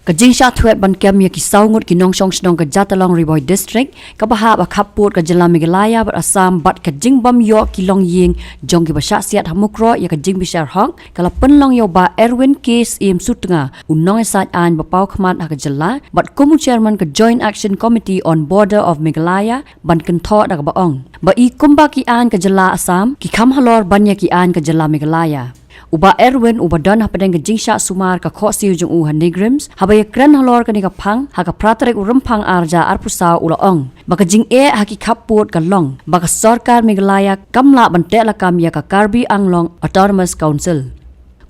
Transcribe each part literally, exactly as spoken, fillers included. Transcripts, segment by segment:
Ka jingshah thwet ban kem ïa ki saw ngut ki nongshong shnong ka Jatalong Ri Bhoi District, kaba hap ha khappud ka jylla Meghalaya bad Assam, bad ka jingbym ïoh ki longïing jong kiba shah siat ha Mukroh ïa ka jingbishar hok, ka la pynlong ïa u Bah Erwin K Syiem Sutnga, u nongïasaid aiñ ba paw khmat ha ka jylla, bad kum u chairman ka Joint Action Committee on Border of Meghalaya, ban kynthoh da kaba ong ba i kumba ki aiñ ka jylla Assam ki kham halor ban ïa ki aiñ ka jylla Meghalaya. U Bah Erwin, uba don hapdeng ka jingshah sumar ka khohsiew jong u ha NEIGRIHMS, haba ïakren halor kane ka phang ha ka phra tarik u Rymphang ar hajar arphew saw, u la ong ba ka jingeh ha ki khappud ka long ba ka sorkar Meghalaya kam lah ban teh lakam ïa ka Karbi Anglong Autonomous Council.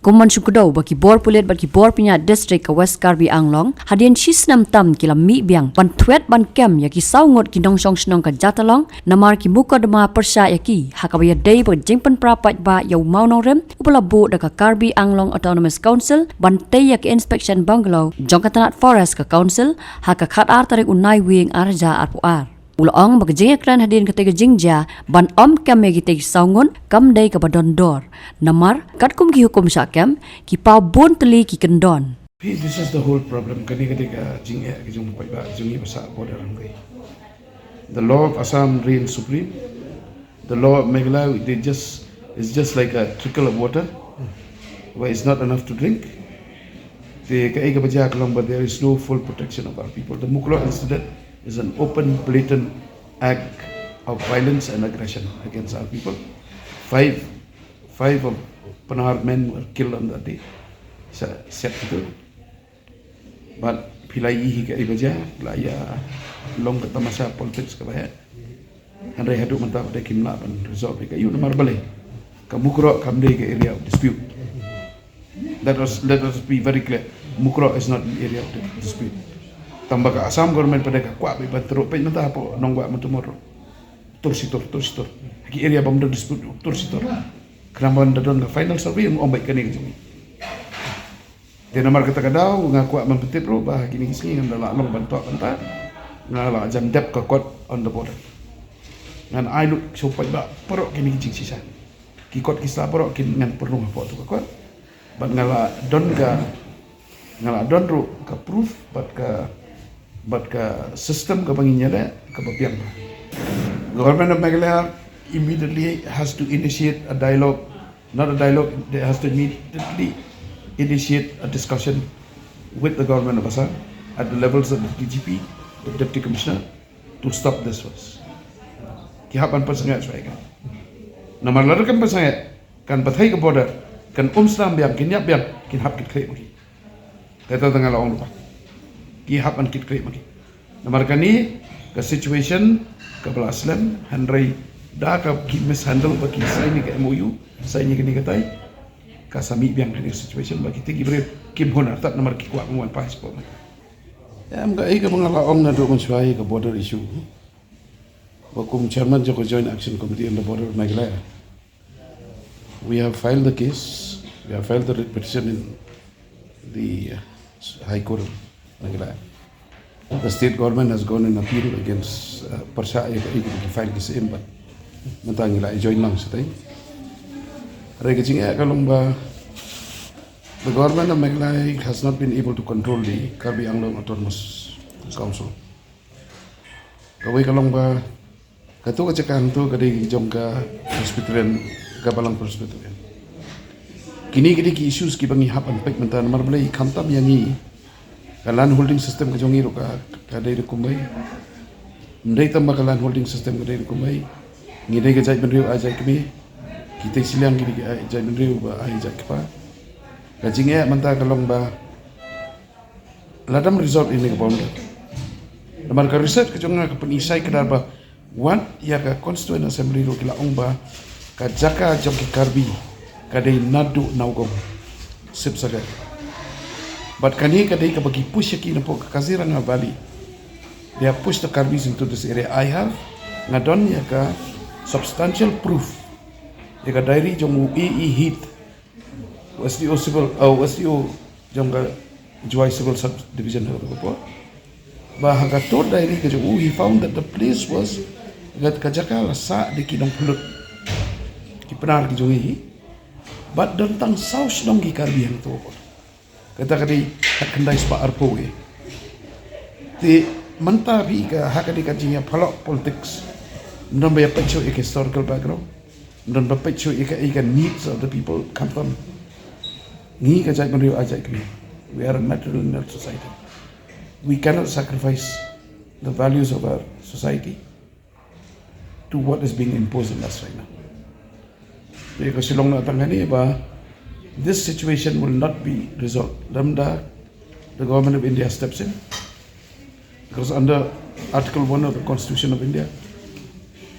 Kum ban shu kdew ba ki bor pulit bad ki bor pynïaid district ka West Karbi Anglong, hadien shi snem tam ki la mih biang ban thwet ban kem ïa ki saw ngut ki nongshong shnong ka Jatalong, namar ki mukotduma pyrshah ïa ki ha kaba ïadei bad ka jingpynpra paidbah ïa u mawnongrim uba la buh da ka Karbi Anglong Autonomous Council ban tei ïa ka inspection bungalow jong ka tnat forest ka council ha ka khatar tarik u Naiwieng ar hajar arphew ar. U la ong ba ka jingïakren hadien katei ka jingjia ban ym kem ïa kitei ki saw ngut kam dei kaba don dor, namar katkum ki hukum shah kem, ki paw bun tylli ki kyndon. This is the whole problem. Kane ka dei ka jingeh ka jong paidbah, jong ngi ba sah border, hynrei the law of Assam reigns supreme. The law of Meghalaya, they just, is just like a trickle of water where it's not enough to drink. Te kaei kaba jia ka long ba there is no full protection of our people. The Mukroh incident is an open, blatant act of violence and aggression against our people. Five, five of Pnar men were killed on that day. Sa, set itu. But phi la ïohi kaei ba jia, la ïa long ka tamasha politics kaba heh. Hynrei haduh mynta pat kim lah ban resolve ïa ka ïa u, namar balei? Ka Mukroh kam dei ka area of dispute. Let us, let us be very clear. Mukroh is not an area of dispute. Tang ba ka Assam government pat ka kwah beit ban trei, peit mynta hapoh Nongwah Matumor. Tur shi tur, tur shi tur. Ki area bym don dispute, tur shi tur. Khnang ban da don ka final survey, ym beit kane ka jong ngi. Te namar kata ka daw nga kwah ban pyntip ruh ba ha kine ki sngi ngan da lah long ban thoh kynta. Nga la jan dep ka kot on the border. Ngan ai lut shuh pat ba baroh kine ki jingshisha. Ki kot ki sla baroh kin ngan pynrung hapoh tu ka kot. Bad nga la don ka, nga la don ruh ka proof bad ka, bad ka system kaba ngin ïaleh kaba biang. Government of Meghalaya immediately has to initiate a dialogue, not a dialogue, they has to immediately initiate a discussion with the government of Assam at the levels of the D G P, the Deputy Commissioner, to stop this first. Ki hap ban pynsangeh shuwa ïa ka. Namar lada kim pynsangeh, kan pathai ka border, kan ym sdang biang, kin ïap biang, kin hap kit khlieh ma ki. Kata tang nga la ong ruh ba ki hap ban kit khlieh ma ki. Namar kane ka situation kaba la slem, hynrei da ka ki mishandle ba ki sign ïa ka M O U, sign ïa kane katai, ka sa mih biang kane ka situation ba kita ki briew kim hun artat namar ki kwah ban wan passport. Em, kaei kaba nga la ong naduh mynshuwa ïa ka border issue. Ba kum chairman jong ka Joint Action Committee on the Border of Meghalaya, we have filed the case, we have filed the writ petition in the, uh, High Court of Meghalaya. The state government has gone in appeal against, uh, pyrshah ïa ka, ïa ka file case im, but mynta ngi la join lang shatai. Hynrei ka jingeh ka long ba the government of Meghalaya has not been able to control the Karbi Anglong Autonomous Council. Kawei ka long ba kato ka jaka hangto ka dei jong ka Presbyterian, ka Balang Presbyterian. Kine ki dei ki issues kiba ngi hap ban peit mynta, namar balei khamtam ïa ngi ka land holding system ka jong ngi ruh ka, ka dei ruh kumwei. Ym dei tang ba ka land holding system ka dei ruh kumwei. Ngi dei ka jaitbynriew ai jait kmie. Kitei shiliang ki dei ki ai jaitbynriew ba ai jait kpa. Ka jingeh mynta ka long ba lada ym resolve ïa kane ka problem. Namar ka research ka jong nga ka pyni shai kdar ba wat ïa ka Constituent Assembly ruh ki la ong ba ka jaka jong ki Karbi ka dei naduh Nowgong, Sibsagar. Bad kane ka dei kaba ki push ïa ki napoh ka Kaziranga Valley. They have pushed the Karbis into this area. I have, nga don ïa ka substantial proof ïa ka diary jong u A E Heath, u S D O Civil, uh, u S D O jong ka Jowai Civil Subdivision ha kato ka por. Ba ha kato diary ka jong u, he found that the place was, ka, ka jaka la sah da ki nongpynlut, ki Pnar ki jong ngi hi. Bad don tang saw shnong ki Karbi ha kato ka por. Kata ka dei khatkhyndai spah arphew wei. Te mynta phi ka ha kane ka jingïaphalok politics, ym don ba ïa peit shuh ïa ka historical background, ym don ba peit shuh ïa ka, ïa ka needs of the people khamtam. Ngi ka jaitbynriew, a jait kmie, we are a matrilineal society. We cannot sacrifice the values of our society to what is being imposed on us right now. Te ka shu long na tang kane ba this situation will not be resolved lymda the government of India steps in, because under Article one of the Constitution of India,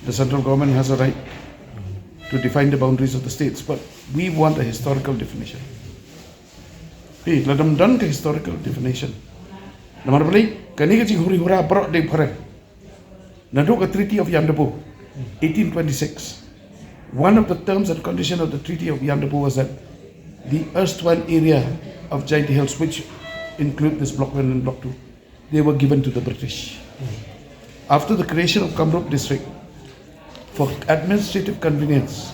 the central government has a right to define the boundaries of the states, but we want a historical definition. Phi, lada ym don ka historical definition, namar balei kane ka jinghuri hura baroh dei phareng. Naduh ka Treaty of Yandabo, eighteen twenty-six, one of the terms and condition of the Treaty of Yandabo was that the erstwhile area of Jaintia Hills, which include this Block one and Block two, they were given to the British. After the creation of Kamrup district, for administrative convenience,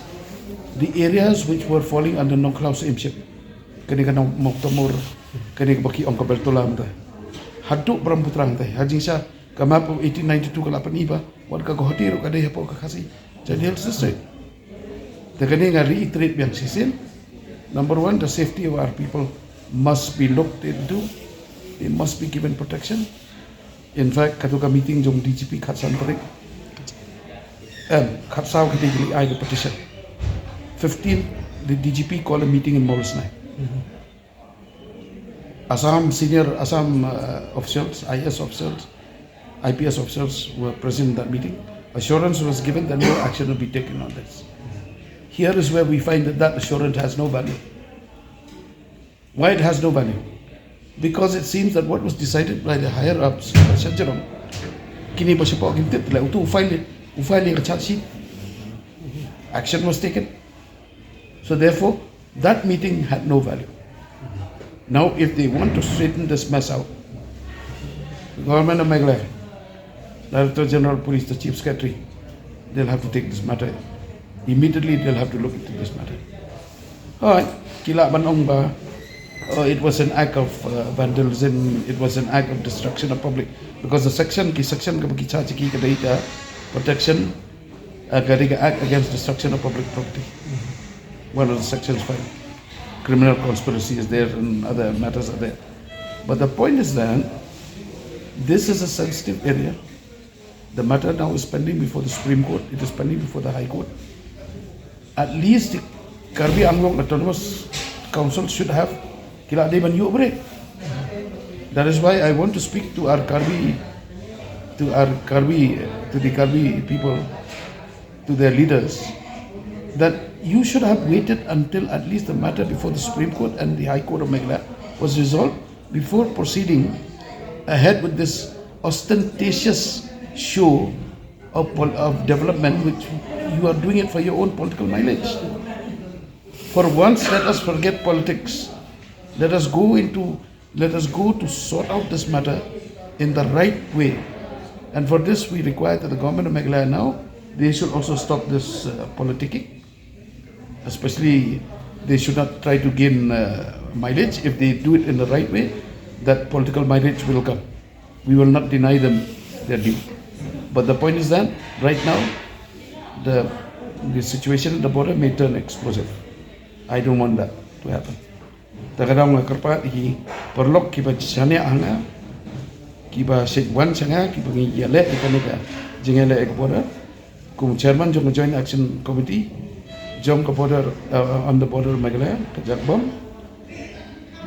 the areas which were falling under Nongkhlaw Syiemship, kane ka Nong-, Mawkmur, kane ka ba ki ong ka Beltola mynta, haduh Brahmaputra mynta, ha jingshisha ka map of eighteen ninety-two ka la pyni ba wat ka Guwahati ruh ka dei hapoh ka Khasi Jaintia Hills District. Te kane nga reiterate biang shisien. Number one, the safety of our people must be looked into. They must be given protection. In fact, katto ka meeting jong D G P khatsan tarik, em, khatsaw ki dei ki leit ai ka petition. Fifteen, the D G P called a meeting in Mawlasnai. Assam senior, Assam, uh, officials, I A S officials, I P S officials were present in that meeting. Assurance was given that no action will be taken on this. Here is where we find that that assurance has no value. Why it has no value? Because it seems that what was decided by the higher ups, Shantirong, kine ba shapoh kim tip, like, uto u file, u file ïa ka charge sheet. Action was taken. So therefore, that meeting had no value. Now, if they want to straighten this mess out, the government of Meghalaya, Director General Police, the Chief Secretary, they'll have to take this matter. Immediately, they'll have to look into this matter. Alright, ki lah ban ong ba, oh, it was an act of, uh, vandalism, it was an act of destruction of public, because the section, ki section kaba ki charge ki ka dei ka protection, uh, ka dei ka act against destruction of public property. One of the sections five. Criminal conspiracy is there and other matters are there. But the point is that this is a sensitive area. The matter now is pending before the Supreme Court. It is pending before the High Court. At least the Karbi Anglong Autonomous Council should have, ki lah dei ban ïoh brek. That is why I want to speak to our Karbi, to our Karbi, to the Karbi people, to their leaders, that you should have waited until at least the matter before the Supreme Court and the High Court of Meghalaya was resolved before proceeding ahead with this ostentatious show of, pol- of development, which you are doing it for your own political mileage. For once, let us forget politics. Let us go into, let us go to sort out this matter in the right way. And for this, we require that the government of Meghalaya now, they should also stop this, uh, politicking. Especially, they should not try to gain, uh, mileage. If they do it in the right way, that political mileage will come. We will not deny them their due. But the point is that right now, the, the situation at the border may turn explosive. I don't want that to happen. Te ka daw nga kyrpad ïa ki paralok kiba shaniah ha nga, kiba shait wan sha nga, kiba ngi ïaleh ïa kane ka jingïaleh ïa ka border. Kum chairman jong ka Joint Action Committee jong ka border, uh, on the border Meghalaya, ka Jakbom,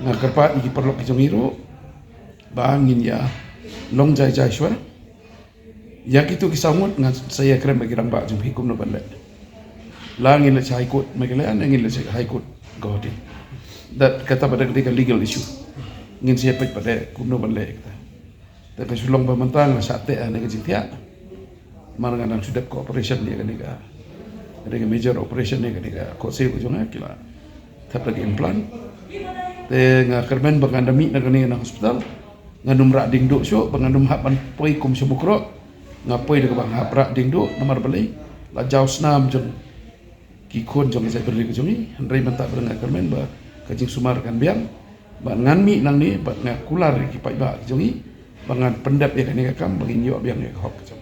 nga kyrpad ïa ki paralok ki jong ngi ruh ba ngin ïa long jai jai shuwa. Ïa kito ki saw ngut ngan sa ïa kren bad ki rangbah jong phi kumno ban leh. La ngin leit sha High Court Meghalaya ne ngin leit sha High Court Guwahati. That kata pat ka dei ka legal issue. Ngin sa ïa peit pat kumno ban leh ïa kata. Te ka shu long ba mynta nga shah teh ha kane ka jingthiah. Namar nga dang shu dep ka operation ïa kane ka, kane ka major operation ïa kane ka khohsiew ka jong nga, ki la thep da ka implant. Te nga kyrmen ba ngan da mih na kane na hospital. Ngan ym rah dieng duh shuh, ba ngan ym hap ban poi kum sha Mukroh. Nga poi da kaba nga hap rah dieng duh, namar balei? La jaw snam jong ki khun jong ka jaitbynriew ka jong ngi. Hynrei mynta ba nga kyrmen ba ka jingsumar kan biang. Bad ngan mih nangne bad nga kular ïa ki paidbah ki jong ngi ba ngan pyndep ïa kane ka kam ba ngin ïoh biang ïa ka hok ka jong